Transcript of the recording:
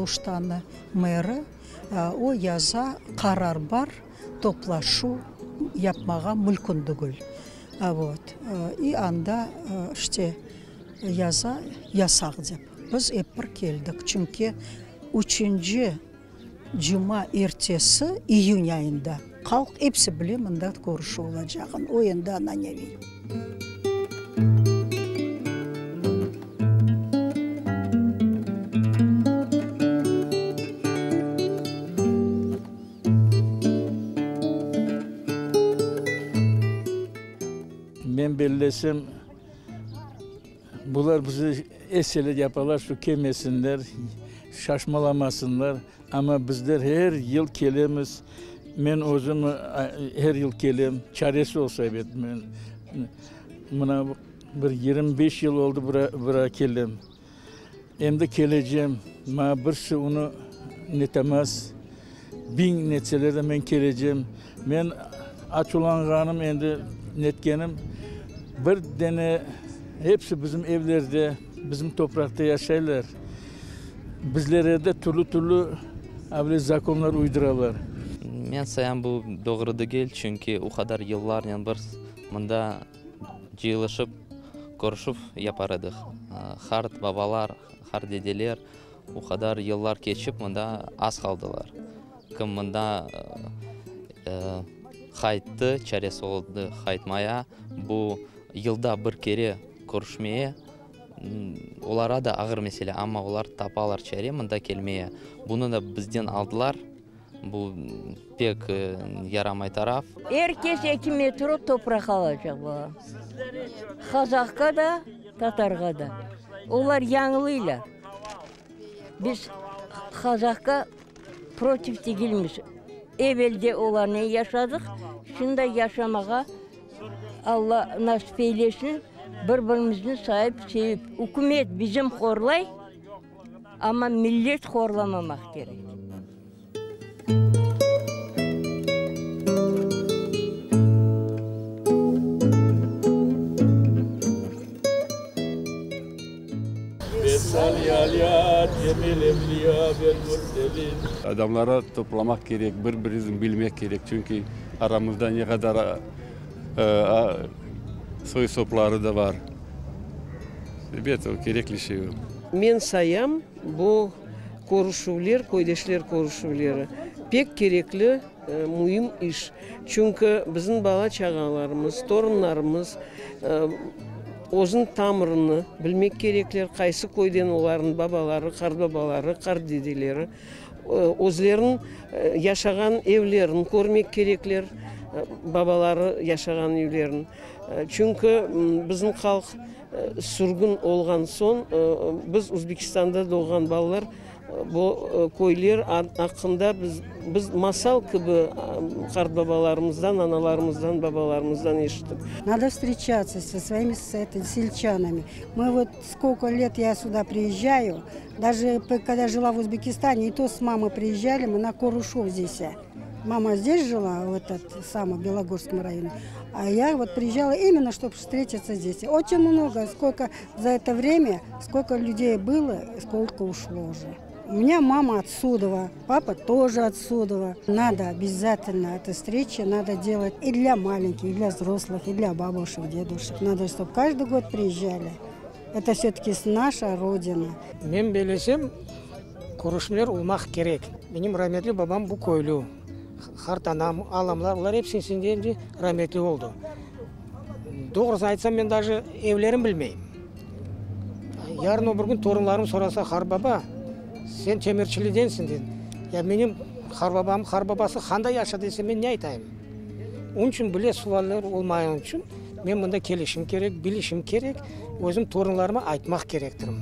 Aluştanı meri, o yaza, qarar bar, toplaşuv yapmağa mülkün tügül. Vot. İ anda, işte, yaza, yasaq dep. Biz ep bir keldik, çünki üçünci cuma ertesi, iyün ayında, halq episi bile mında körüşüv olacağın, o endi ananeviy. Men bellesem, bular bizi eseler yapalar, şu kelmesinler, şaşmalamasınlar, amma bizler er yıl kelemiz, men özüm er yıl kelem, çaresi olsa ebet, men mına bir 25 yıl oldı bura kelem. Endi kelecem, maña birisi onı netemez, biñ netseler de men kelecem. Men açuvlanğanım endi netkenim, bir dene hepsi bizim evlerde, bizim topraqta yaşaylar, bizlere de türlü-türlü avle zakonlar uyduralar. Men sayam bu doğru degil, çünki o qadar yıllarnen biz mında cıyılışıp, körüşüv yapar edik. Qart babalar, qart dedeler o qadar yıllar keçip mında az qaldılar. Kim mında qayttı, çaresi oldı qaytmaya, bu yılda bir kere körüşmeye, olara da ağır mesele, amma olar tapalar çare mında kelmeye. Bunı da bizden aldılar. Bu pek yaramay taraf. Er kes eki metro topraq alacaq bala. Qazahqa da, tatarğa da. Olar yañılıylar. Biz qazahqa protiv degilmiz. Evelde olarnen yaşadıq, şimdi de yaşamağa Alla nasip eylesin, bir-birimizni sayıp, sevip. Ükümet bizim horlay. Amma millet horlamamaq kerek. Adamları toplamaq kerek, bir-birini bilmek kerek, çünki aramızda ne qadar soy-sopları da bar. Ebet, o kerekli şey o. Men sayam, bu körüşüvler, köydeşler körüşüvleri, pek kerekli, müim iş. Çünki bizim bala-çağalarımız, torunlarımız özüniñ tamırını bilmek kerekler, qaysı köyden olarnıñ babaları, qartbabaları, qartdedeleri, özleriniñ yaşağan evlerini körmek kerekler, babaları yaşağan evlerini. Çünki bizim halq sürgün olğan soñ, biz Özbekistanda doğğan balalar bu köyler aqqında biz biz masal kibi qartbabalarımızdan, analarımızdan, babalarımızdan eşittik. Nado vstreçatsya so svoimi sельчанами. Mı vot skolko let ya süda priezjayu, daje kogda jila v Uzbekistane, i to s mamay priezjali mı na korüşuv zdes. Mama zdes jila, v etot samyy Белогорском rayone, a ya vot priezjala imенно, çtob vstretitsya zdes. Oçen mnogo, skolko za eto vremya, skolko lyudey bylo, skolko uşlo uje. U menya mama otsudova, papa тоже otsudova. Nado obyazatelno eto vstreçi nado delat i dlya malenkih, i dlya vzroslih, i dlya babuşek, deduşek. Nado, çtob každıy god priezjali. Eto vse-taki naşa rodina. Men belesem, Körüşmeler olmaq kerek. Menim rametli babam bu köylü, qartanam, alamlar, olar episi endi rametli oldı. Doğrusını aytsam, men daje evlerini bilmeyim. Yarın o bir kün torunlarım sorasa, Qarbaba, sen Temirçilidensiñ, deydi. Ya menim qarbabamnıñ qarbabası qanda yaşadı dese, men ne aytayım? Onıñ içün bile sualler olmayın içün men mında kelişim kerek, bilişim kerek, özüm torunlarıma aytmaq kerektirim.